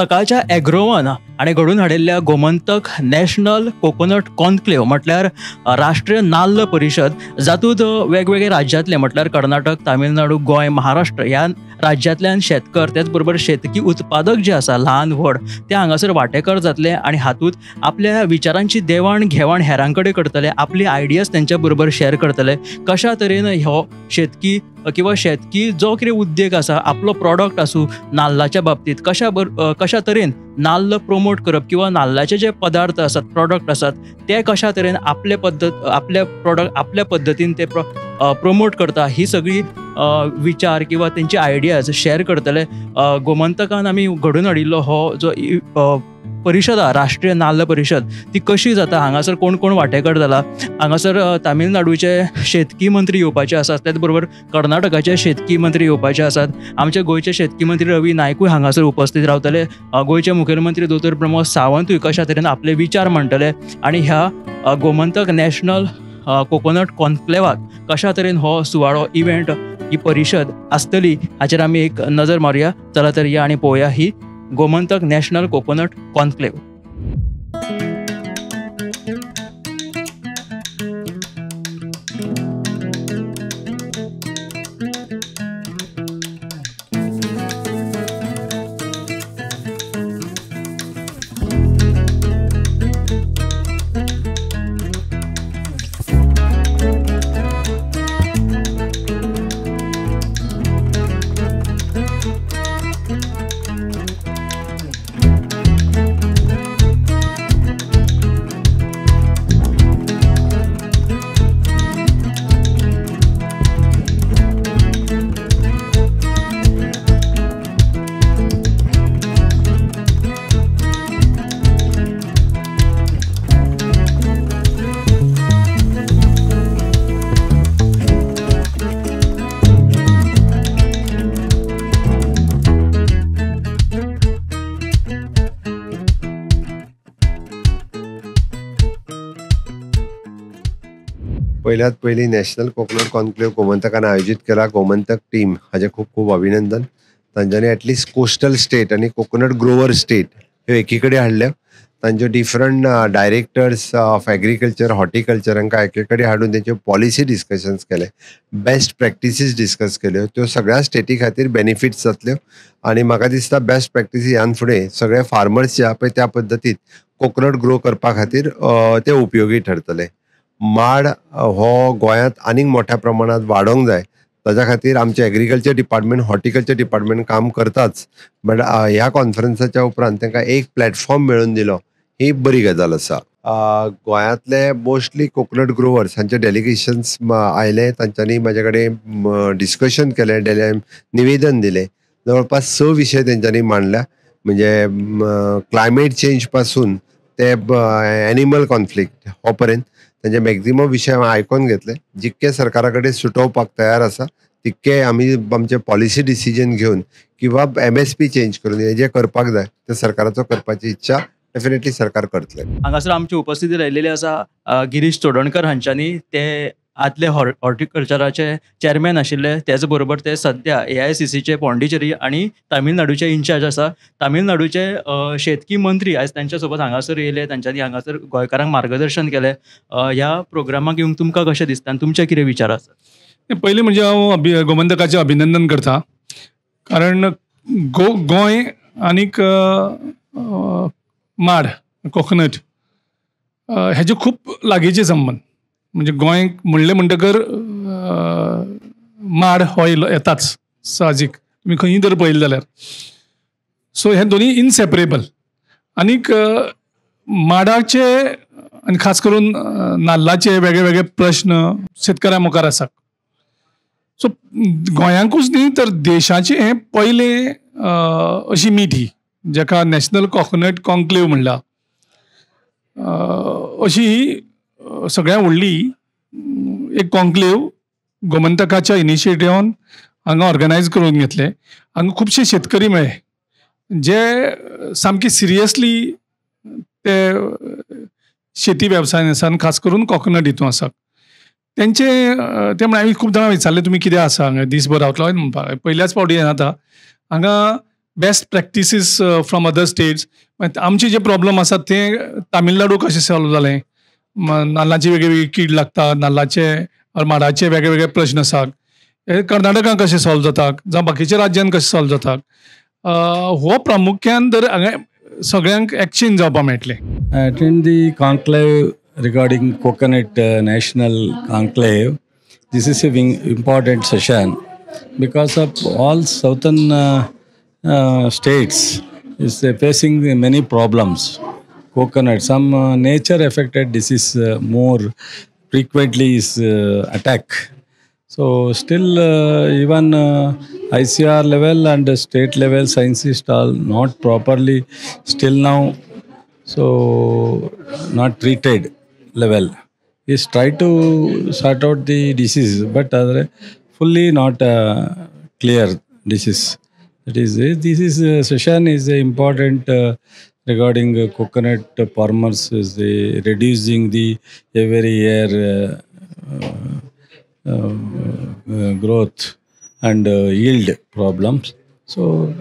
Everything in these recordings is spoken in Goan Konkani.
सकाळच्या एग्रोवन हाणें घडोवन हाडिल्ल्या गोमंतक नॅशनल कोकोनट कॉन्क्लेव म्हटल्यार राष्ट्रीय नाल्ल परिशद, जातूंत वेगवेगळे राज्यांतले म्हटल्यार कर्नाटक, तामिळनाडू, गोंय, महाराष्ट्र ह्या राज्यांतल्यान शेतकर तेच बरोबर शेतकी उत्पादक जे आसा ल्हान व्हड ते हांगासर वांटेकर जातले आनी हातूंत आपल्या विचारांची देवाण घेवाण हेरां कडेन करतले, आपली आयडियाज तेंच्या बरोबर शेअर करतले, कशा तरेन हो शेतकी किंवा शेतकी जो कितें उद्देग आसा आपलो प्रॉडक्ट आसूं नाल्लाच्या बाबतींत कशा तरेन नाल्ल प्रोमोट करप किंवा नाल्लाचे जे पदार्थ आसात प्रॉडक्ट आसात ते कशा तरेन आपले पद्दत आपल्या प्रॉडक्ट आपल्या पद्दतीन ते प्रोमोट करता, ही सगळी विचार किंवा तेंची आयडियाज शेअर करतले. गोमंतकान आमी घडोवन हाडिल्लो हो जो परिशद आहा राष्ट्रीय नाल्ल परिशद ती कशी जाता, हांगासर कोण कोण वांटेकर जाला, हांगासर तामिळनाडूचे शेतकी मंत्री येवपाचे आसात, तेच बरोबर कर्नाटकाचे शेतकी मंत्री येवपाचे आसात, आमचे गोंयचे शेतकी मंत्री रवी नायकूय हांगासर उपस्थित रावतले, गोंयचे मुखेलमंत्री दोतोर प्रमोद सावंतूय कशा तरेन आपले विचार मांडटले आनी ह्या गोमंतक नॅशनल कोकोनट कॉन्क्लेवाक कशा तरेन हो सुवाळो इव्हेंट ही परिशद आसतली हाचेर आमी एक नजर मारुया. चला तर या आनी पळोवया ही गोमंतक नॅशनल कोकोनट कॉन्क्लेव. पयल्यात पयली नॅशनल कोकोनट कॉन्क्लेव गोमंतकान आयोजीत केला. गोमंतक टीम हाजें खूब खूब अभिनंदन. तांच्यांनी एटलिस्ट कोस्टल स्टेट आनी कोकोनट ग्रोवर स्टेट ह्यो एकी कडेन हाडल्यो. तांच्यो different directors of agriculture, horticulture हांकां एके कडेन हाडून तेंच्यो पॉलिसी डिस्कशन्स केले, बेस्ट प्रॅक्टिसीस डिस्कस केल्यो. त्यो सगळ्या स्टेटी खातीर बेनिफिट्स जातल्यो आनी म्हाका दिसता बेस्ट प्रॅक्टिसी ह्यान फुडें सगळे फार्मर्स जे आहा पळय त्या पद्दतीन कोकोनट ग्रो करपा खातीर ते उपयोगी ठरतले. माड हो गोंयांत आनीक मोठ्या प्रमाणात वाडोवंक जाय, ताज्या खातीर आमचें एग्रीकल्चर डिपार्टमेंट, हॉर्टिकल्चर डिपार्टमेंट काम करताच, बट ह्या कॉन्फरन्साच्या उपरांत तांकां एक प्लॅटफॉर्म मेळून दिलो ही बरी गजाल आसा. गोंयांतले मोस्टली कोकोनट ग्रोवर्स हांचे डेलिगेशन्स आयले, तांच्यांनी म्हाजे कडेन डिस्कशन केलें, निवेदन दिलें. जवळपास 6 विशय तेंच्यांनी मांडल्या, म्हणजे क्लायमेट चेंज पासून ते एनिमल कॉन्फ्लिक्ट हो पर्यंत तांचे मॅक्झिमम विशय हांवें आयकून घेतले. जितके सरकारा कडेन सुटोवपाक तयार आसा तितके आमी आमचे पॉलिसी डिसिजन घेवन किंवा MSP change करून हे जे करपाक जाय ते सरकाराचो करपाची इच्छा डेफिनेटली सरकार करतले. हांगासर आमची उपस्थिती राहिलेली आसा गिरीश चोडणकर हांच्यांनी, ते आदले हॉर्टिकल्चराचे चेअरमॅन आशिल्ले, तेच बरोबर ते सद्या AICCचे पॉंडिचेरी आनी तामिळनाडूचे इन्चार्ज आसा. तामिळनाडूचे शेतकी मंत्री आयज तांच्या सोबत हांगासर येयले, तांच्यांनी हांगासर गोंयकारांक मार्गदर्शन केलें. ह्या प्रोग्रामाक येवंक तुमकां कशें दिसता आनी तुमचे कितें विचार आसात? पयलीं म्हणजे हांव गोमंतकाचें अभिनंदन करता, कारण गोंय आनीक माड कोकोनट हेजे खूब लागींचे संबंद. म्हणजे गोंय म्हणलें म्हणटकर माड हो येताच साहजीक, तुमी खंयी जर पळयलें जाल्यार. सो हे दोनी इनसेपरेबल. आनीक माडाचे आनी खास करून नाल्लाचे वेगळे वेगळे प्रश्न शेतकऱ्यां मुखार आसात. सो गोंयांकूच न्ही तर देशाचें हें पयलें अशी मीट ही जाका नॅशनल कोकोनट कॉन्क्लेव म्हणला, अशी ही सगळ्यात व्हडली एक कॉन्क्लेव गोमंतकाच्या इनिशिएटिवान हांगा ऑर्गनायज करून घेतले. हांगा खुबशे शेतकरी मेळ्ळे जे सामके सिरियसली ते शेती वेवसायान आसा आनी खास करून कोकोनट हितून आसा. तेंचे ते म्हळ्यार हांवें खूब जाणां विचारलें तुमी कितें आसा हांगा दीसभर रावतलो म्हणपाक, पयल्याच फावटी येना आतां हांगा best practices from other states. आमचे जे प्रॉब्लम आसात ते तामिळनाडू कशें सॉल्व जालें, नाल्लाची वेगळी वेगळी कीड लागता, नाल्लाचे माडाचे वेगळे वेगळे प्रश्न आसात, हे कर्नाटकान कशें सॉल्व जाता जावं बाकीच्या राज्यान कशें सॉल्व जाता, हो प्रामुख्यान जर हांगा सगळ्यांक एक्सचेंज जावपाक मेळटलें. I attend the conclave regarding coconut national conclave. This is a important session because of all southern states is facing many problems. Coconut, some nature affected disease more frequently is attack. So still even ICR level and state level scientists are not properly still now, so not treated level. Is try to sort out the disease, but other fully not clear disease. That is, this is session is important regarding coconut farmers is the reducing the every year growth and yield problems. So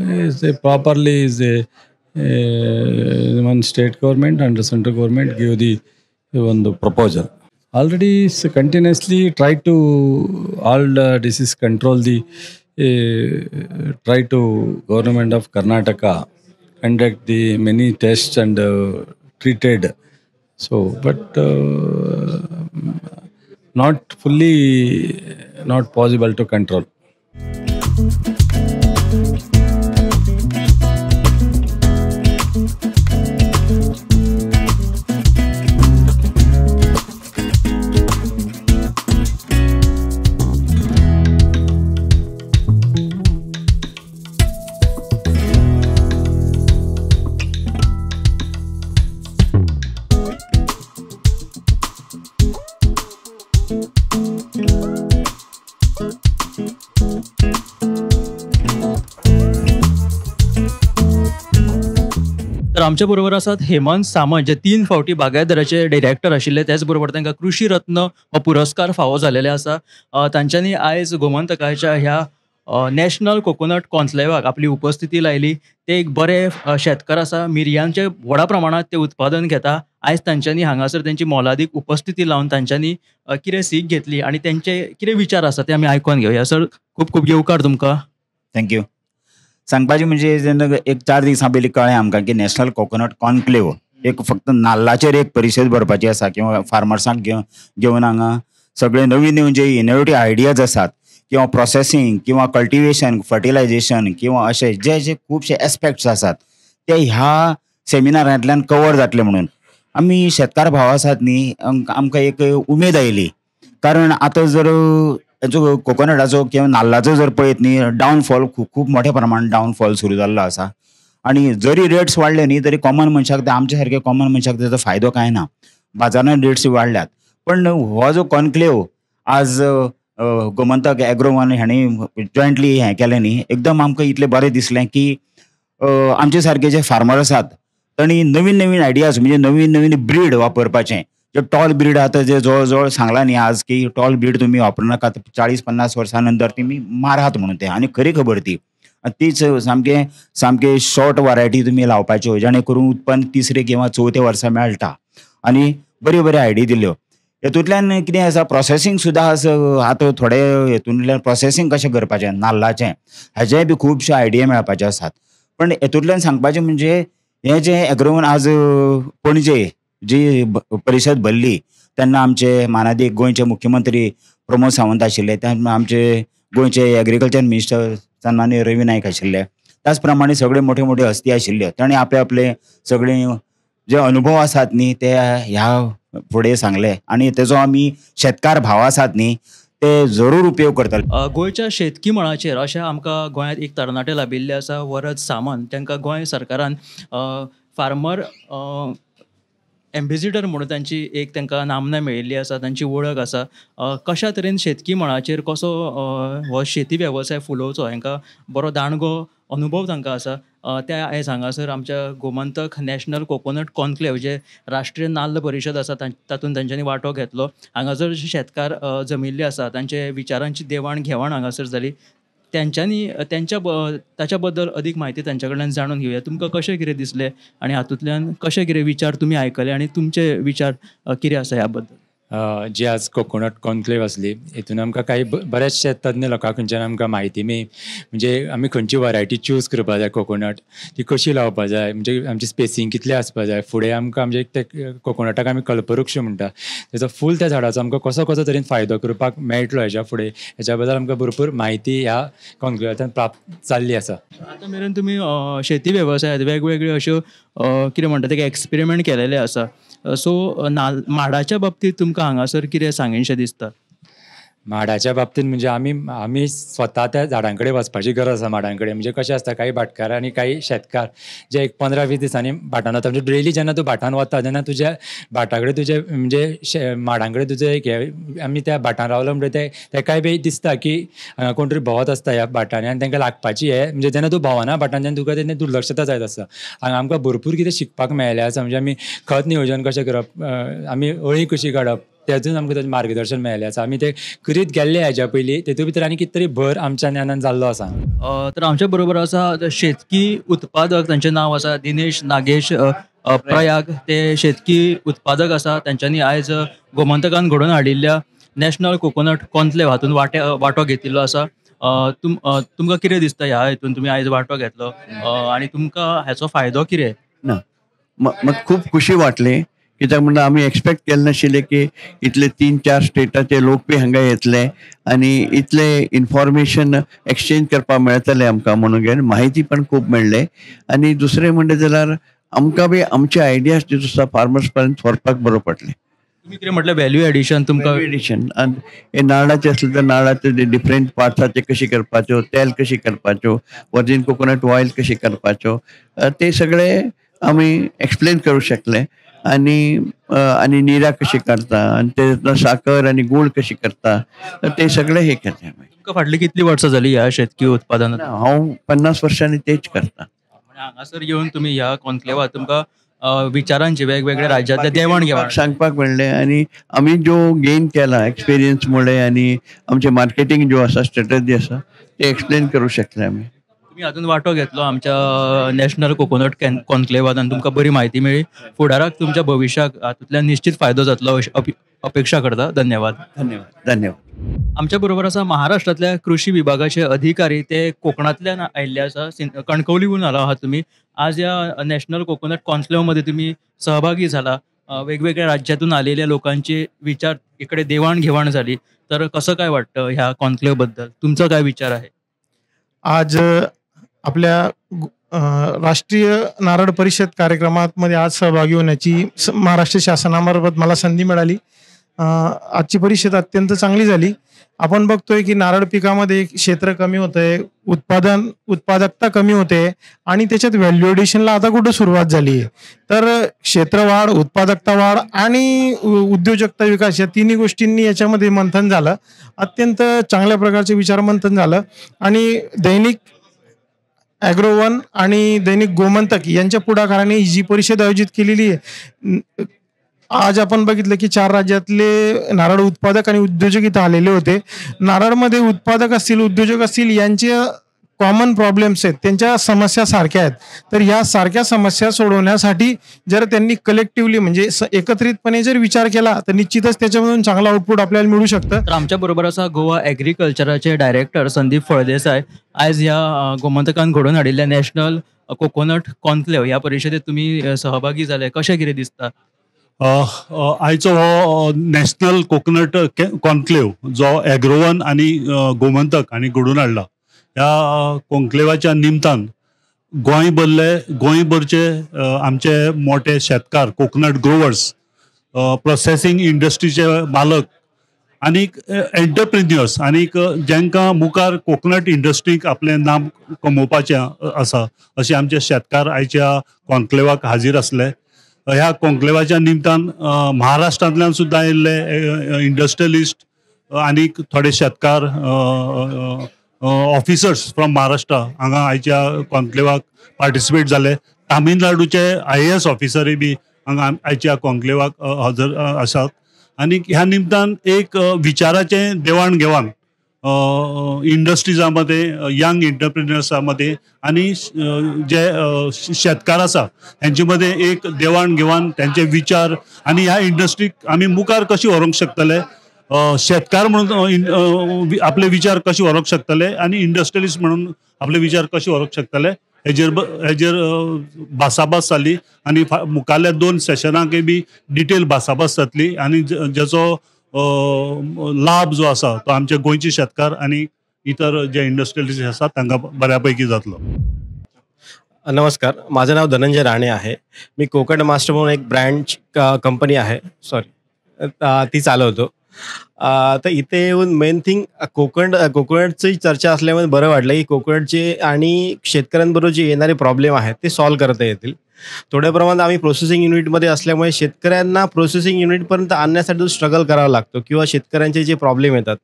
is a properly is a one state government and the central government give the one the proposal. Already is continuously try to all the disease control the try to government of Karnataka conduct the many tests and treated. So but not fully not possible to control. तर आमच्या बरोबर आसात हेमंत सामंत, जे 3 फावटी बागायतदाराचे डिरेक्टर आशिल्ले, त्याच बरोबर तांकां कृषी रत्न हो पुरस्कार फावो जालेले आसा. तांच्यांनी आयज गोमंतकाच्या ह्या नॅशनल कोकोनट कॉन्क्लेवाक आपली उपस्थिती लायली. ते एक बरे शेतकार आसा, मिरयांचे व्हडा प्रमाणांत ते उत्पादन घेता. आयज तांच्यांनी हांगासर तेंची मोलादीक उपस्थिती लावन तांच्यांनी कितें सीख घेतली आनी तेंचे कितें विचार आसा ते आमी आयकोन घेवया. सर, खूब खूब येवकार तुमकां. Thank you. सांगपाचें म्हणजे जेन्ना एक 4 दिसां पयलीं कळ्ळें आमकां की नॅशनल कोकोनट कॉन्क्लेव एक फक्त नाल्लाचेर एक परिशद भरपाची आसा किंवा फार्मर्सांक घेवन हांगा सगळे नवीन नवीन जे इनोवेटीव आयडियाज आसात किंवा प्रोसेसींग किंवा कल्टिवेशन, फर्टिलायझेशन किंवा अशे जे जे खुबशे एस्पेक्ट्स आसात ते ह्या सेमिनारांतल्यान कवर जातले म्हणून आमी शेतकार भाव आसात न्ही, आमकां एक उमेद आयली. कारण आतां जर हेचो कोकोनटाचो किंवा नाल्लाचो जर पळयत न्ही, डावनफॉल खूब खूब मोठ्या प्रमाणान डावनफॉल सुरू जाल्लो आसा आनी जरी रेट्स वाडले न्ही तरी कॉमन मनशाक, आमच्या सारके कॉमन मनशाक तेजो फायदो कांय ना. बाजारान रेट्स वाडल्यात, पण हो जो कॉन्क्लेव आज गोमंतक एग्रो वन हांणी जॉयंटली हें केलें न्ही, एकदम आमकां इतलें बरें दिसलें की आमचे सारके जे फार्मर आसात तांणी नवीन नवीन आयडियाज म्हणजे नवीन नवीन ब्रीड वापरपाचें. जे टॉल ब्रीड आतां जे जवळ जवळ सांगलां न्ही आज की टॉल ब्रीड तुमी वापरनाकात, 40-50 वर्सां नंतर तुमी मारात म्हणून तें, आनी खरी खबर ती. आनी तीच सामकें सामकें शॉर्ट वरायटी तुमी लावपाच्यो जेणे करून उत्पन्न 3रे किंवा 4थ्या वर्सा मेळटा. आनी बऱ्यो बऱ्यो आयडिया दिल्यो. हेतूंतल्यान कितें आसा, प्रोसेसींग सुद्दां आसा. आतां थोडे हेतूंतल्यान प्रोसेसींग कशें करपाचें नाल्लाचें हाजेय बी खुबश्यो आयडिया मेळपाच्यो आसात. पण हेतूंतल्यान सांगपाचें म्हणजे हें जें एग्रोवन आज पणजे जी परिशद भरली तेन्ना आमचे मानादीक गोंयचे मुख्यमंत्री प्रमोद सावंत आशिल्ले, तेन्ना आमचे गोंयचे एग्रीकल्चर मिनिस्टर सन्माननीय रवी नायक आशिल्ले, त्याच प्रमाणे सगळे मोठे मोठे हस्ती आशिल्ले. तांणी आपले आपले सगळे जे अनुभव आसात न्ही ते ह्या फुडें सांगले आनी तेजो आमी शेतकार भाव आसात न्ही ते जरूर उपयोग करतले. गोंयच्या शेतकी मळाचेर अशें आमकां गोंयांत एक तरणाटे लाभिल्ले आसा, वरद सामंत, तांकां गोंय सरकारान फार्मर एम्बेसिडर म्हणून तांची एक तांकां नामना मेळिल्ली आसा, तांची वळख आसा. कशा तरेन शेतकी मळाचेर कसो हो शेती वेवसाय फुलोवचो हांकां बरो दांडगो अनुभव तांकां आसा. ते आयज हांगासर आमच्या गोमंतक नॅशनल कोकोनट कॉन्क्लेव जे राष्ट्रीय नाल्ल परिशद आसा तातूंत तांच्यांनी वांटो घेतलो. हांगासर शेतकार जमिल्ले आसा, तांचे विचारांची देवाण घेवाण हांगासर जाली. तेंच्यांनी तेंच्या ताच्या बद्दल अदीक म्हायती तांच्या कडल्यान जाणून घेवया. तुमकां कशें कितें दिसलें आनी हातूंतल्यान कशें कितें विचार तुमी आयकले आनी तुमचे विचार कितें आसा ह्या बद्दल? जी आज कोकोनट कॉन्क्लेव आसली हितून आमकां काही बरेचशे तज्ञ लोकां खंयच्यान आमकां म्हायती मेळ्ळी. म्हणजे आमी खंयची वरायटी चूज करपा जाय, कोकोनट ती कशी लावपा जाय, म्हणजे आमची स्पेसींग कितलें आसपा जाय, फुडें आमकां म्हणजे ते कोकोनटाक आमी कल्पवृक्ष म्हणटा तेजो फूल त्या झाडाचो आमकां कसो कसो तरेन फायदो करपाक मेळटलो हेज्या फुडें, हेज्या बद्दल आमकां भरपूर म्हायती ह्या कॉन्क्लेवांतल्यान प्राप्त जाल्ली आसा. आतां मेरेन तुमी शेती वेवसायांत वेगवेगळ्यो अश्यो कितें म्हणटा तेका एक्सपेरिमेंट केलेले आसा. सो माडाच्या बाबतींत तुमकां हांगासर कितें सांगीनशें दिसता? माडाच्या बाबतींत म्हणजे आमी आमी स्वता त्या झाडां कडेन वचपाची गरज आसा. माडां कडेन म्हणजे कशें आसता, काही भाटकार आनी काही शेतकार जे एक 15-20 दिसांनी भाटान वता, म्हणजे डेली जेन्ना तूं भाटान वता तेन्ना तुज्या भाटा कडेन तुजे म्हणजे माडां कडेन तुजें एक हें, आमी त्या भाटान रावलो म्हणटकीर ते तेकाय बी दिसता की हांगा कोण तरी भोंवत आसता ह्या भाटांनी आनी तांकां लागपाची हें, म्हणजे जेन्ना तूं भोंवना भाटान तेन्ना तुका तेन्ना दुर्लक्षता जायत आसता. हांगा आमकां भरपूर कितें शिकपाक मेळ्ळें आसा. म्हणजे आमी खत नियोजन कशें करप, आमी अळी कशी काडप, तेजून आमकां ताजें मार्गदर्शन मेळ्ळें आसा. आमी ते करीत गेल्ले हेज्या पयलीं तेतूंत भितर आनी कितें तरी भर आमच्या ज्ञानान जाल्लो आसा. तर आमच्या बरोबर आसा शेतकी उत्पादक, तांचें नांव आसा दिनेश नागेश प्रयाग. ते शेतकी उत्पादक आसा. तांच्यांनी आयज गोमंतकान घडोवन हाडिल्ल्या नॅशनल कोकोनट कॉन्क्लेव हातूंत वांटो घेतिल्लो आसा. तुमकां कितें दिसता ह्या हितून तुमी आयज वांटो घेतलो आनी तुमकां हाचो फायदो कितें? ना, म्हाका खूब खुशी वाटली कित्याक म्हणल्यार आमी एक्सपेक्ट केलें नाशिल्लें की इतले 3-4 स्टेटाचे लोक बी हांगा येतले आनी इतले इन्फॉर्मेशन एक्सचेंज करपाक मेळटलें आमकां म्हणून घेवन म्हायती पण खूब मेळ्ळें. आनी दुसरें म्हणलें जाल्यार आमकां बी आमचे आयडियाज जे आसा फार्मर्स पर्यंत व्हरपाक बरो पडलें. तुमी कितें म्हटलें व्हॅल्यू एडिशन तुमकां? व्हॅल्यू एडिशन आनी नारळाचें आसलें तर नारळाचे डिफरंट पार्ट्साचे कशें करपाच्यो, तेल कशें करपाच्यो, वर्जीन कोकोनट ऑयल कशें करपाच्यो, ते सगळे आमी एक्सप्लेन करूं शकले. आनी आनी निरा कशी करता आनी तेतूंतलो साकर आनी गूळ कशी करता, तर ते सगळे हे केले आमी. तुमकां फाटली कितली वर्सां जाली ह्या शेतकी उत्पादनात? हांव 50 वर्सांनी तेच करता. हांगासर येवन तुमी ह्या कॉन्क्लेवात तुमकां विचारांची वेगवेगळ्या राज्यांतले देवाण घेवाण सांगपाक मेळ्ळें आनी आमी जो गेन केला एक्सपिरियन्स मुळे आनी आमचें मार्केटींग जो आसा स्ट्रेटजी आसा ते एक्सप्लेन करूं शकले आमी. तुमी हातूंत वांटो घेतलो आमच्या नॅशनल कोकोनट कॉन्क्लेवात आनी तुमकां बरी म्हायती मेळ्ळी. फुडाराक तुमच्या भविश्याक हातूंतल्यान निश्चीत फायदो जातलो अशी अपेक्षा करता. धन्यवाद. धन्यवाद. धन्यवाद. आमच्या बरोबर आसा महाराष्ट्रांतल्या कृषी विभागाचे अधिकारी, ते कोकणांतल्यान आयिल्ले आसा, कणकवलीहून आला आहात तुमी. आज या नॅशनल कोकोनट कॉन्क्लेवमध्ये तुम्ही सहभागी झाला, वेगवेगळ्या राज्यातून आलेल्या लोकांचे विचार इकडे देवाणघेवाण झाली, तर कसं काय वाटतं ह्या कॉन्क्लेवबद्दल, तुमचा काय विचार आहे? आज आपल्या राष्ट्रीय नारळ परिषद कार्यक्रमामध्ये आज सहभागी होण्याची महाराष्ट्र शासनामार्फत मला संधी मिळाली. आजची परिषद अत्यंत चांगली झाली. आपण बघतोय की नारळ पिकामध्ये क्षेत्र कमी होतंय, उत्पादकता कमी होते आणि त्याच्यात व्हॅल्यू एडिशनला आता कुठं सुरुवात झाली आहे. तर क्षेत्रवाढ, उत्पादकता वाढ आणि उद्योजकता विकास या तिन्ही गोष्टींनी याच्यामध्ये मंथन झालं. अत्यंत चांगल्या प्रकारचे विचारमंथन झालं आणि दैनिक ॲग्रोवन आणि दैनिक गोमंतक यांच्या पुढाकाराने ही जी परिषद आयोजित केलेली आहे. आज आपण बघितलं की 4 राज्यातले नारळ उत्पादक आणि उद्योजक इथं आलेले होते. नारळमध्ये उत्पादक असतील, उद्योजक असतील, यांचे कॉमन प्रॉब्लेम्स आहेत, त्यांच्या समस्या सारख्या आहेत. तर ह्या सारख्या समस्या सोडवण्यासाठी जर त्यांनी कलेक्टिव्हली म्हणजे एकत्रितपणे जर विचार केला तर निश्चितच त्याच्यामधून चांगला आउटपुट आपल्याला मिळू शकतं. तर आमच्या बरोबर आसा गोवा एग्रीकल्चराचे डायरेक्टर संदीप फळदेसाय. आयज ह्या गोमंतकान घडोवन हाडिल्ल्या नॅशनल कोकोनट कॉन्क्लेव ह्या परिशदेत तुमी सहभागी जाले, कशें कितें दिसता? आयचो हो नॅशनल कोकोनट कॉन्क्लेव जो एग्रोवन आनी गोमंतक हांणी घडोवन हाडला, ह्या कॉन्क्लेवाच्या निमतान गोंयभरचे आमचे मोठे शेतकार, कोकोनट ग्रोवर्स, प्रोसेसींग इंडस्ट्रीचे मालक आनीक एंटरप्रिन्युअर्स आनीक जांकां मुखार कोकोनट इंडस्ट्रीक आपलें नाम कमोवपाचें आसा अशे आमचे शेतकार आयच्या कॉन्क्लेवाक हाजीर आसले. ह्या कॉन्क्लेवाच्या निमतान महाराष्ट्रांतल्यान सुद्दां आयिल्ले इंडस्ट्रियलिस्ट आनीक थोडे शेतकार, ऑफिसर्स फ्रॉम महाराष्ट्र हांगा आयच्या कॉन्क्लेवाक पार्टिसिपेट जाले. तामिळनाडूचे IAS ऑफिसरूय बी हांगा आयच्या कॉन्क्लेवाक हजर आसात आनी ह्या निमतान एक विचाराचें देवाण घेवाण इंडस्ट्रीजां मदें, यंग एंटरप्रिन्युअर्सां मदें आनी जे शेतकार आसा हेंचे मदें एक देवाण घेवाण, तेंचे विचार आनी ह्या इंडस्ट्रीक आमी मुखार कशी व्हरूंक शकतले, शेतकार म्हणून आपले विचार कशे व्हरूंक शकतले आनी इंडस्ट्रियलिस्ट म्हणून आपले विचार कशे व्हरूंक शकतले हेजेर हेजेर भासाभास जाली आनी मुखारल्या 2 सेशनांकय बी डिटेल भासाभास जातली आनी जेचो लाभ जो आसा तो आमचे गोंयचे शेतकार आनी इतर जे इंडस्ट्रियलिस्ट आसा तांकां बऱ्या पैकी जातलो. नमस्कार, माझं नाव धनंजय राणे आहे. मी कोकण मास्टर म्हणून एक ब्रँड कंपनी आहे, सॉरी, ती चालवतो. तर इथे येऊन मेन थिंग कोकणची चर्चा असल्यामुळे बरं वाटलं की कोकणचे आणि शेतकऱ्यांबरोबर जे येणारे प्रॉब्लेम आहेत ते सॉल्व्ह करता येतील. थोड्या प्रमाणात आम्ही प्रोसेसिंग युनिटमध्ये असल्यामुळे शेतकऱ्यांना प्रोसेसिंग युनिटपर्यंत आणण्यासाठी जो स्ट्रगल करावा लागतो किंवा शेतकऱ्यांचे जे प्रॉब्लेम येतात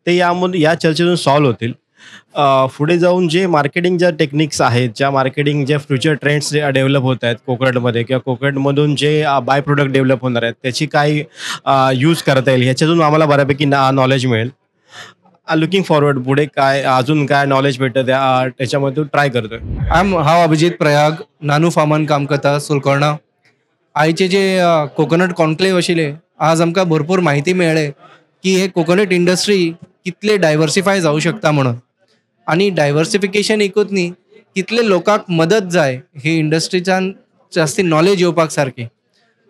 ते या चर्चेतून सॉल्व्ह होतील. पुढे जाऊन जे मार्केटिंग ज्या टेक्निक्स आहेत, ज्या मार्केटिंग ज्या फ्युचर ट्रेंड्स जे डेव्हलप होत आहेत कोकणमध्ये किंवा कोकणमधून जे बाय प्रोडक्ट डेव्हलप होणार आहेत त्याची काय यूज करता येईल ह्याच्यातून आम्हाला बऱ्यापैकी नॉलेज मिळेल. लुकिंग फॉरवर्ड पुढे काय अजून काय नॉलेज भेटतं त्याच्यामधून ट्राय करतोय. हांव अभिजीत प्रयाग, नानू फार्मान काम करता सुलकोर्णा. आयचे जे कोकोनट कॉन्क्लेव आशिल्ले आज आमकां भरपूर म्हायती मेळ्ळे की हे कोकोनट इंडस्ट्री कितले डायवर्सिफाय जावं शकता म्हणून, आनी डायवर्सिफिकेशन एकूच न्ही, कितले लोकांक मदत जाय हे इंडस्ट्रीच्यान जास्ती नॉलेज येवपाक सारकी.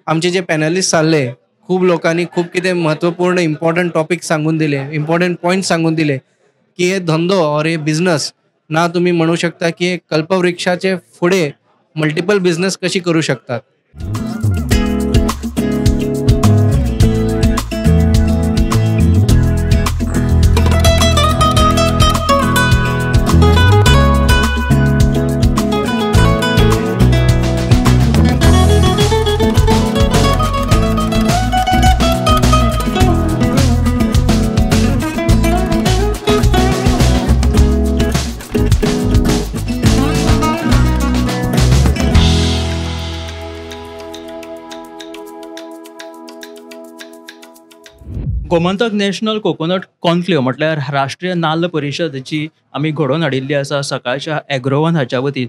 आमचे जे पॅनलिस्ट जाल्ले खूब लोकांनी खूब कितें महत्वपूर्ण इम्पॉर्टंट टॉपीक सांगून दिले, इम्पॉर्टंट पॉयंट सांगून दिले की हे धंदो ऑर हे बिझनस ना तुमी म्हणू शकता की हे कल्पवृक्षाचे फुडें मल्टिपल बिझनस कशी करू शकतात. गोमंतक नॅशनल कोकोनट कॉन्क्लेव म्हटल्यार राष्ट्रीय नाल्ल परिशद जी आमी घडोवन हाडिल्ली आसा सकाळच्या एग्रोवन हाच्या वतीन,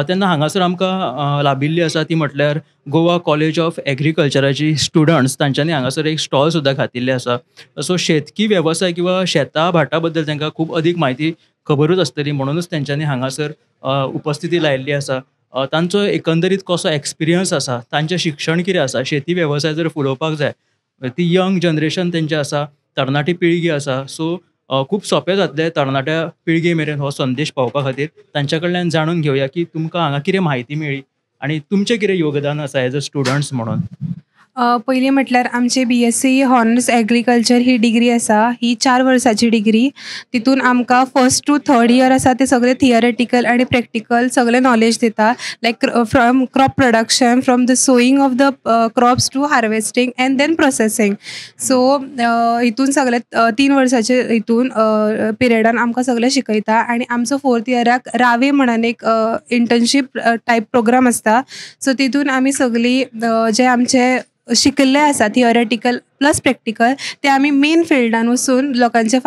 तेन्ना हांगासर आमकां लाभिल्ली आसा ती म्हटल्यार गोवा कॉलेज ऑफ एग्रीकल्चराची स्टुडंट्स, तांच्यांनी हांगासर एक स्टॉल सुद्दां घातिल्ले आसा. सो शेतकी वेवसाय किंवा शेता भाटा बद्दल तांकां खूब अदीक म्हायती खबरूच आसतली म्हणूनच तांच्यांनी हांगासर उपस्थिती लायिल्ली आसा. तांचो एकंदरीत कसो एक्सपिरियन्स आसा, तांचें शिक्षण कितें आसा, शेती वेवसाय जर फुलोवपाक जाय ती यंग जनरेशन तेंचे आसा, तरणाटी पिळगी आसा, सो खूब सोंपें जातलें तरणाट्या पिळगे मेरेन हो संदेश पावोवपा खातीर. तांच्या कडल्यान जाणून घेवया की तुमकां हांगा कितें म्हायती मेळ्ळी आनी तुमचें कितें योगदान आसा एज अ स्टुडंट्स म्हणून. पयलीं म्हटल्यार आमचे BSc honours agriculture ही डिग्री आसा, ही 4 वर्सांची डिग्री. तितून आमकां फर्स्ट टू थर्ड इयर आसा ते सगळे थियरेटिकल आनी प्रॅक्टिकल सगळे नॉलेज दिता, like from crop production, from the sowing of the crops to harvesting and then processing. So हितून सगळे 3 वर्साचे हितून पिरियडान आमकां सगळें शिकयता. आनी आमचो फोर्थ इयराक रावे म्हणून एक इंटर्नशीप टायप प्रोग्राम आसता. सो तितून आमी सगळीं जे आमचे शिकल्ले आसा थियोरेटिकल प्लस प्रॅक्टिकल ते आमी मेन फिल्डान वचून लोकांच्या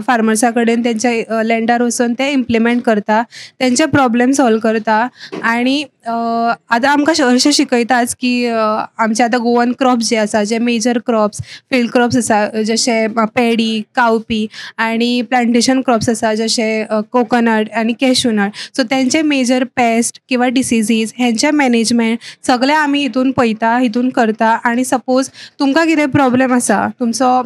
फार्मर्सा कडेन तेंच्या लँडार वचून ते इम्प्लिमेंट करता, तेंचे प्रॉब्लेम सॉल्व करता. आनी आतां आमकां अशें शिकयताच की आमचे आतां गोवन क्रॉप्स जे आसा, जे मेजर क्रॉप्स फिल्ड क्रॉप्स आसा जशे पेडी, कावपी आनी प्लांटेशन क्रॉप्स आसा जशे कोकोनट आनी कॅशुनट, सो तेंचे मेजर पेस्ट किंवा डिसिजीज हेंचे मॅनेजमेंट सगळें आमी हितून पळयता, हितून करता. आनी सपोज तुमकां कितें प्रॉब्लेम आसा, तुमचो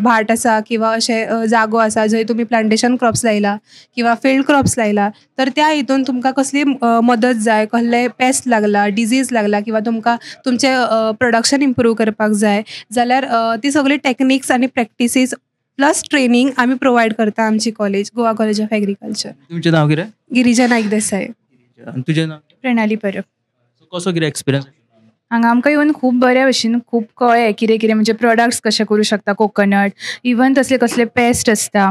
भाट आसा किंवा अशें जागो आसा जंय तुमी प्लांटेशन क्रॉप्स लायला किंवा फिल्ड क्रॉप्स लायला, तर त्या हितून तुमकां कसली मदत जाय, कसले पेस्ट लागला, डिजीज लागला किंवा तुमकां तुमचें प्रोडक्शन इम्प्रूव करपाक जाय जाल्यार ती सगळी टॅक्निक्स आनी प्रॅक्टिसीस प्लस ट्रेनींग आमी प्रोवायड करता आमची college, Goa college of agriculture. तुमचें नांव कितें? गिरिजा नायक देसाय. आनी तुजें नांव? प्रणाली परब. कसो कितें एक्सपिरियन्स? हांगा आमकां येवन खूब बऱ्या भशेन खूब कळ्ळें कितें कितें म्हणजे प्रोडक्ट्स कशे करूं शकता कोकोनट, इवन तसले कसले पेस्ट आसता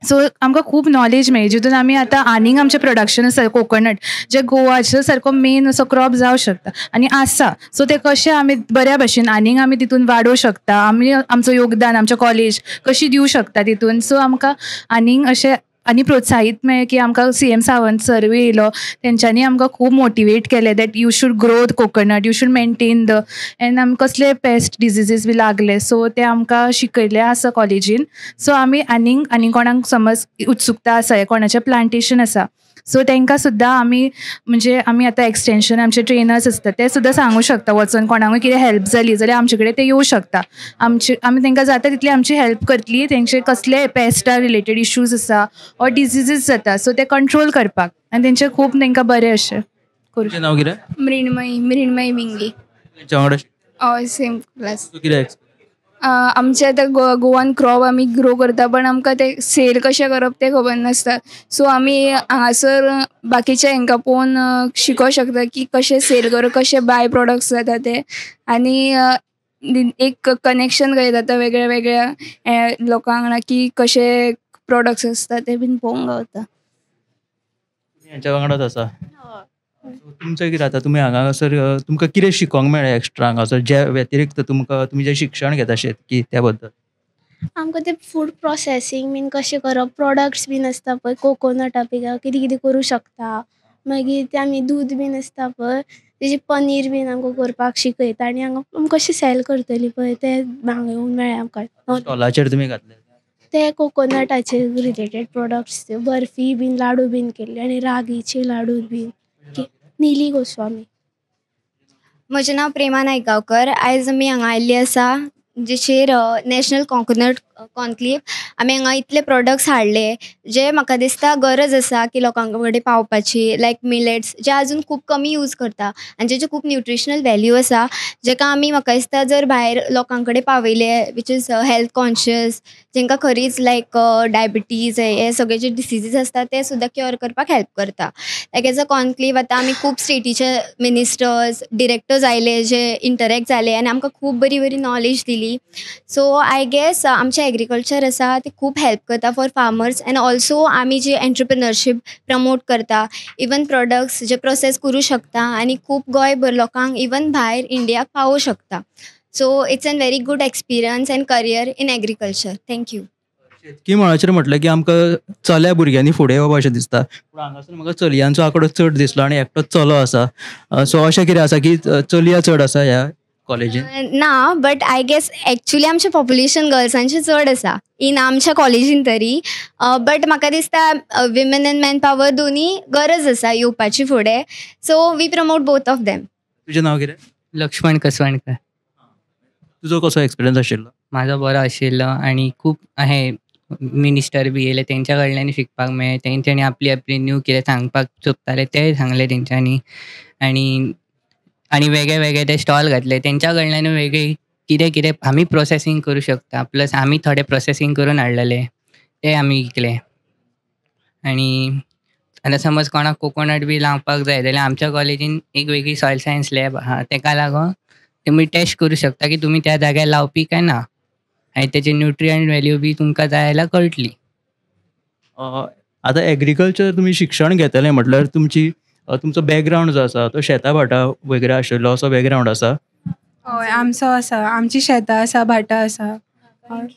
सो आमकां खूब नॉलेज मेळ्ळी जितून आमी आतां आनीक आमचें प्रोडक्शन आसा कोकोनट जे गोवाचो सारको मेन असो क्रॉप जावं शकता आनी आसा. सो ते कशें आमी बऱ्या भशेन आनीक आमी तितून वाडोवं शकता, आमी आमचो योगदान आमच्या कॉलेज कशी दिवं शकता तितून. सो आमकां आनीक अशें आनी प्रोत्साहीत मेळ्ळें की आमकां CM Sawant सरूय येयलो, तेंच्यांनी आमकां खूब मोटिवेट केलें that you should grow coconut, you should maintain the and आमकां कसले पेस्ट डिजिजीस बी लागले सो ते आमकां शिकयल्ले आसा कॉलेजीन. सो आमी आनीक आनी कोणाक समज उत्सुकता आसा, कोणाचें प्लांटेशन आसा सो तांकां सुद्दां आमी म्हणजे आमी आतां एक्सटेंशन आमचे ट्रेनर्स आसता ते सुद्दां सांगू शकता वचून कोणाकूय कितें हेल्प जाली जाल्यार आमचे कडेन ते येवं शकता. आमचे आमी तांकां जाता तितली आमची हेल्प करतली, तेंचे कसले पेस्टा रिलेटेड इश्यूज आसा ऑर डिजिजीस जाता सो ते कंट्रोल करपाक आनी तेंचे खूब तांकां बरें अशें करूं. तुजें नांव कितें? मृण्मयी, मृण्मयी बिंगी. तेंच्या वांगडा हय, सेम क्लास. कितें? आमचे आतां गोवन क्रॉप आमी ग्रो करता पण आमकां ते सेल कशें करप तें खबर नासता. सो आमी हांगासर बाकीच्या हेंकां पळोवन शिकोंक शकता की कशें सेल करप, कशें बाय प्रोडक्ट्स जाता ते, आनी एक कनेक्शन कशें जाता वेगळ्या वेगळ्या लोकां वांगडा की कशे प्रोडक्ट्स आसता ते बीन पळोवंक गावता. हेंच्या वांगडाच आसा. तुमचें कितें जाता, तुमी हांगासर तुमकां कितें शिकोंक मेळ्ळें एक्स्ट्रा हांगासर जे व्यतिरिक्त तुमकां तुमी जें शिक्षण घेता शेतकी त्या बद्दल? आमकां ते फूड प्रोसेसींग बीन कशें करप, प्रोडक्ट्स बीन आसता पळय कोकोनटा बी कितें कितें करूं शकता. मागीर ते आमी दूद बीन आसता पळय तेजे पनीर बीन आमकां करपाक शिकयता आनी हांगा आमी कशें सेल करतली पळय ते हांगा येवन मेळ्ळें आमकां. स्टॉलाचेर तुमी घातले ते कोकोनटाचे रिलेटेड प्रोडक्ट्स, बर्फी बीन लाडू बीन केल्ले आनी रागीचे लाडू बीन. नीली गोस्वामी. म्हजें नांव प्रेमा नायक गांवकर. आयज आमी हांगा आयिल्ली आसा जेचेर नॅशनल कोकोनट कॉन्क्लेव. आमी हांगा इतले प्रोडक्ट्स हाडले जे म्हाका दिसता गरज आसा की लोकां कडेन पावपाची, लायक मिलेट्स जे आजून खूब कमी यूज करता आनी जेचे खूब न्युट्रिशनल वेल्यू आसा, जेका आमी म्हाका दिसता जर भायर लोकां कडेन पावयले which is health conscious, जेंकां खरीच लायक डायबिटीज हे सगळे जे डिसिजीस आसता ते सुद्दां क्युअर करपाक हेल्प करता. लायक एज अ कॉन्क्लेव आतां आमी खूब स्टेटीचे मिनिस्टर्स डिरेक्टर्स आयले जे इंटरेक्ट जाले आनी आमकां खूब बरी बरी नॉलेज दिली. सो I guess आमचें एग्रीकल्चर आसा ते खूब हेल्प करता फॉर फार्मर्स एंड ऑल्सो आमी जे एंटरप्रिनरशीप प्रमोट करता, इवन प्रोडक्ट्स जे प्रोसेस करूं शकता आनी खूब गोंयभर लोकांक इवन भायर इंडियाक पावोवं शकता. So it's an very good experience and career in agriculture. Thank you. शेतकी मळाचेर म्हटलें की आमकां चल्या भुरग्यांनी फुडें येवप अशें दिसता, पूण हांगासर म्हाका चलयांचो आंकडो चड दिसलो आनी एकटोच चलो आसा. सो अशें कितें आसा की चलया चड आसा ह्या कॉलेजीन? ना, बट I guess actually आमचें पॉप्युलेशन गर्ल्सांचें चड आसा इन आमच्या कॉलेजीन तरी, बट म्हाका दिसता विमेन एंड मॅन पावर दोनी गरज आसा येवपाची फुडें. So we promote both of them. तुजें नांव कितें? लक्ष्मण कसवणकर. तुजो कसो एक्सपिरियन्स आशिल्लो? म्हाजो बरो आशिल्लो आनी खूब हे मिनिस्टर बी येयले तेंच्या कडल्यान शिकपाक मेळ्ळें. तेंच्यांनी आपली आपली न्यू कितें सांगपाक सोदताले तेंय सांगलें तेंच्यांनी, आनी आनी वेगळे वेगळे ते स्टॉल घातले तेंच्या कडल्यान वेगळे कितें कितें आमी प्रोसेसींग करूं शकता, प्लस आमी थोडे प्रोसेसींग करून हाडलेले ते आमी विकले. आनी आतां समज कोणाक कोकोनट बी लावपाक जाय जाल्यार आमच्या कॉलेजीन एक वेगळी सॉयल सायन्स लॅब आहा, तेका लागून तुमी टेस्ट करूं शकता की तुमी त्या जाग्यार लावपी काय ना, आनी तेजे न्युट्रियंट वेल्यू बी तुमकां जाय जाल्यार कळटली. आतां एग्रीकल्चर तुमी शिक्षण घेतलें म्हटल्यार तुमची तुमचो बॅकग्रावंड जो आसा तो शेतां भाटां वगैरे आशिल्लो असो बॅकग्रावंड आसा? हय, आमचो आसा, आमची शेतां आसा, भाटां आसा. हय.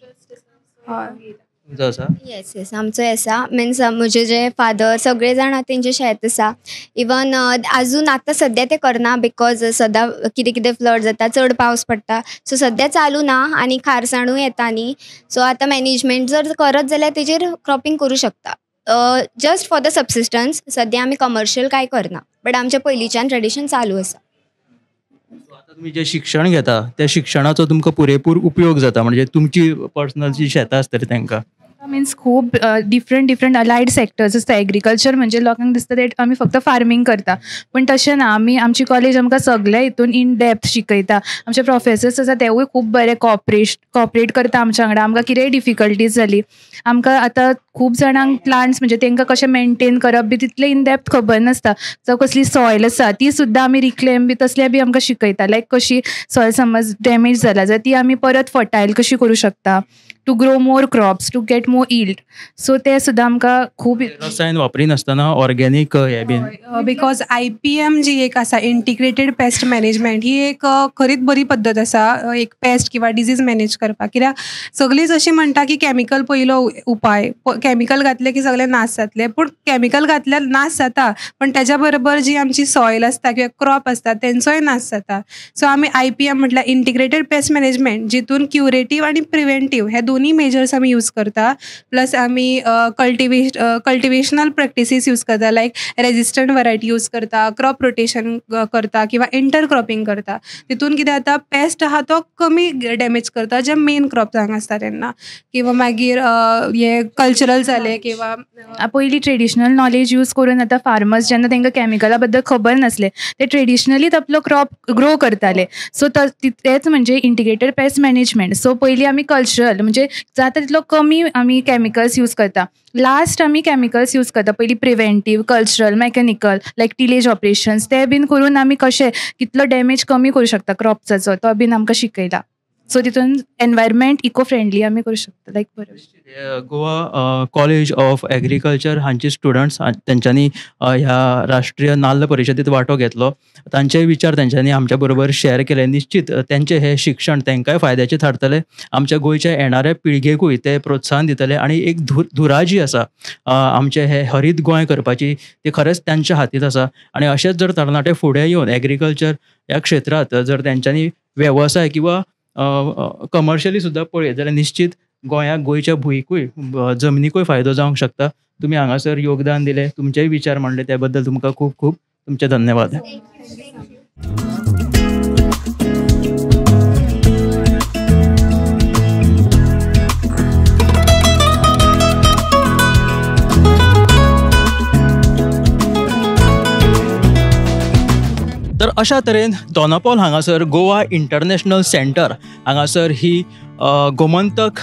तुमचो आसा? येस येस, आमचो आसा. मिन्स म्हजे जे फादर सगळे जाण तेंचे शेत आसा. इवन आजून आतां सद्या ते करना because सदां कितें कितें फ्लड जाता, चड पावस पडटा, सो सद्या चालू ना आनी खारसाणूय येता न्ही. सो आतां मॅनेजमेंट जर करत जाल्यार तेजेर क्रॉपींग करूं शकता, जस्ट फॉर the subsistence. सद्या आमी कमर्शियल कांय करना, बट आमच्या पयलींच्यान ट्रेडिशन चालू आसा. आतां तुमी जें शिक्षण घेता त्या शिक्षणाचो तुमकां पुरेपूर उपयोग जाता, म्हणजे तुमची पर्सनल जी शेतां आसतली तांकां? मिन्स खूब डिफरंट डिफरंट अलायड सेक्टर्स आसता. एग्रीकल्चर म्हणजे लोकांक दिसता ते आमी फक्त फार्मींग करता, पूण तशें ना. आमी आमची कॉलेज आमकां सगळे हितून इन डेप्थ शिकयता. आमचे प्रोफेसर्स आसा तेवूय खूब बरे कॉपरेट करता आमच्या वांगडा. आमकां कितेंय डिफिकल्टीज जाली, आमकां आतां खूब जाणांक प्लांट्स म्हणजे तांकां कशें मेनटेन करप बी तितलें इन डेप्थ खबर नासता. जावं कसली सॉयल आसा ती सुद्दां आमी रिक्लेम बी तसलें बी आमकां शिकयता. लायक कशी सॉयल समज डॅमेज जाला जाल्यार ती आमी परत फर्टायल कशी करूं शकता, to grow more crops, to get more yield. So ते सुद्दां आमकां खूब रसायन वापरिनासतना ऑर्गेनीक हे been because IPM जी एक आसा इंटिग्रेटेड पेस्ट मॅनेजमेंट ही एक खरीच बरी पद्दत आसा एक पेस्ट किंवा डिजीज मॅनेज करपाक. कित्याक सगळींच अशी म्हणटा की कॅमिकल पयलो उपाय, कॅमिकल घातले की सगळें नाश जातलें, पूण कॅमिकल घातल्यार नाश जाता पण त्याच्या बरोबर जी आमची सॉयल आसता किंवा क्रॉप आसता तेंचोय नाश जाता. सो आमी IPM म्हटल्यार इंटिग्रेटेड पेस्ट मॅनेजमेंट जितून क्युरेटीव आनी प्रिवेंटीव हे दोन्ही मेजर्स आमी यूज करता. प्लस आमी कल्टिवेशनल प्रॅक्टिसीस यूज करता, लायक रेजिस्टंट वरायटी यूज करता, क्रॉप रोटेशन करता किंवा इंटर क्रॉपिंग करता. तितून कितें जाता पेस्ट आहा तो कमी डॅमेज करता जे मेन क्रॉप्सांक आसता तेन्ना, किंवा मागीर हे कल्चरल जाले किंवा पयलीं ट्रेडिशनल नॉलेज यूज करून आतां फार्मर्स जेन्ना तांकां कॅमिकला बद्दल खबर नासलें ते ट्रेडिशनलीच आपलो क्रॉप ग्रो करताले. सो तेच म्हणजे इंटिग्रेटेड पेस्ट मॅनेजमेंट. सो पयलीं आमी कल्चरल म्हणजे जाता तितलो कमी आमी कॅमिकल्स यूज करता, लास्ट आमी कॅमिकल्स यूज करता. पयलीं preventive, cultural, mechanical like tillage operations ते बीन करून आमी कशें कितलो डॅमेज कमी करूं शकता क्रॉप्साचो तो बीन आमकां शिकयला. सो तितून एनवायरमेंट इको फ्रेंडली आमी करूं शकता लायक बरें. गोवा कॉलेज ऑफ एग्रीकल्चर हांचे स्टुडंट्स तेंच्यांनी ह्या राष्ट्रीय नाल्ल परिशदेंत वांटो घेतलो, तांचे विचार तेंच्यांनी आमच्या बरोबर शेअर केले. निश्चित तेंचें हें शिक्षण तांकांय फायद्याचें थारतलें, आमच्या गोंयच्या येणाऱ्या पिळगेकूय ते प्रोत्साहन दितले आनी एक धुरा जी आसा आमचें हें हरीत गोंय करपाची ती खरेंच तांच्या हातींत आसा. आनी अशेंच जर तरणाटे फुडें येवन एग्रीकल्चर ह्या क्षेत्रांत जर तेंच्यांनी वेवसाय किंवा कमर्शियली सुद्दां पळयत जाल्यार निश्चित गोंयाक, गोंयच्या भुंयकूय, जमनीकूय फायदो जावंक शकता. तुमी हांगासर योगदान दिलें, तुमचेय विचार मांडले, त्या बद्दल तुमकां खूब खूब तुमचे धन्यवाद. तर अशा तरेन दोनापावल हांगासर गोवा इंटरनॅशनल सेंटर हांगासर ही गोमंतक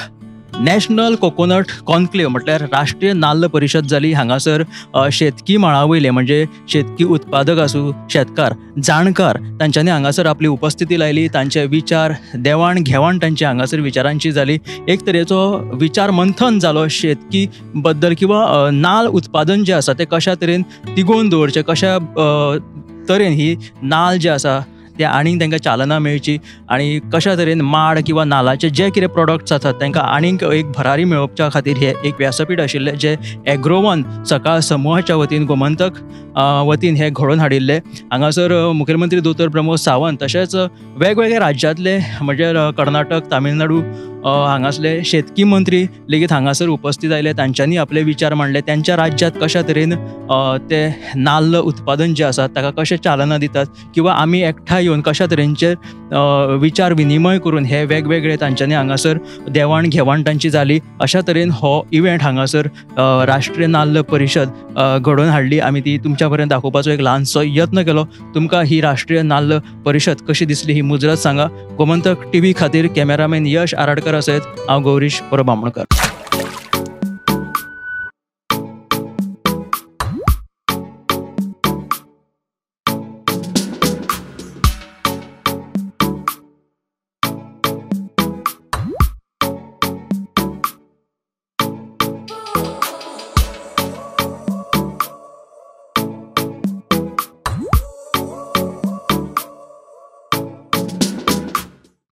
नॅशनल कोकोनट कॉन्क्लेव म्हटल्यार राष्ट्रीय नाल्ल परिशद जाली. हांगासर शेतकी मळा वयले म्हणजे शेतकी उत्पादक आसूं, शेतकार, जाणकार तांच्यांनी हांगासर आपली उपस्थिती लायली, तांचे विचार देवाण घेवाण तांची हांगासर विचारांची जाली. एक तरेचो विचार मंथन जालो शेतकी बद्दल किंवा नाल्ल उत्पादन जें आसा तें कशा तरेन तिगोवन दवरचें, कशा तरेन ही नाल्ल जे आसा ते आनीक तांकां चालना मेळची आनी कशा तरेन माड किंवा नाल्लाचे जे कितें प्रोडक्ट्स आसात तांकां आनीक एक भरारी मेळोवच्या खातीर हें एक व्यासपीठ आशिल्लें जें एग्रोवन सकाळ समुहाच्या वतीन गोमंतक वतीन हें घडोवन हाडिल्लें. हांगासर मुखेलमंत्री दोतोर प्रमोद सावंत तशेंच वेगवेगळ्या राज्यांतले म्हणजे कर्नाटक, तामिळनाडू हांगासले शेतकी मंत्री लेगीत हांगासर उपस्थित आयले, तांच्यांनी आपले विचार मांडले, त्यांच्या राज्यांत कशा तरेन ते नाल्ल उत्पादन जें आसा ताका कशें चालना दितात किंवा आमी एकठांय येवन कशा तरेनचे विचार विनिमय करून हे वेगवेगळे तांच्यांनी हांगासर देवाण घेवाण तांची जाली. अशा तरेन हो इव्हेंट हांगासर राष्ट्रीय नाल्ल परिशद घडोवन हाडली. आमी ती तुमच्या पर्यंत दाखोवपाचो एक ल्हानसो यत्न केलो. तुमकां ही राष्ट्रीय नाल्ल परिशद कशी दिसली ही मुजरत सांगा. गोमंतक टीव्ही खातीर कॅमेरामॅन यश आराडकर सयत हांव गौरीश परब आमोणकर.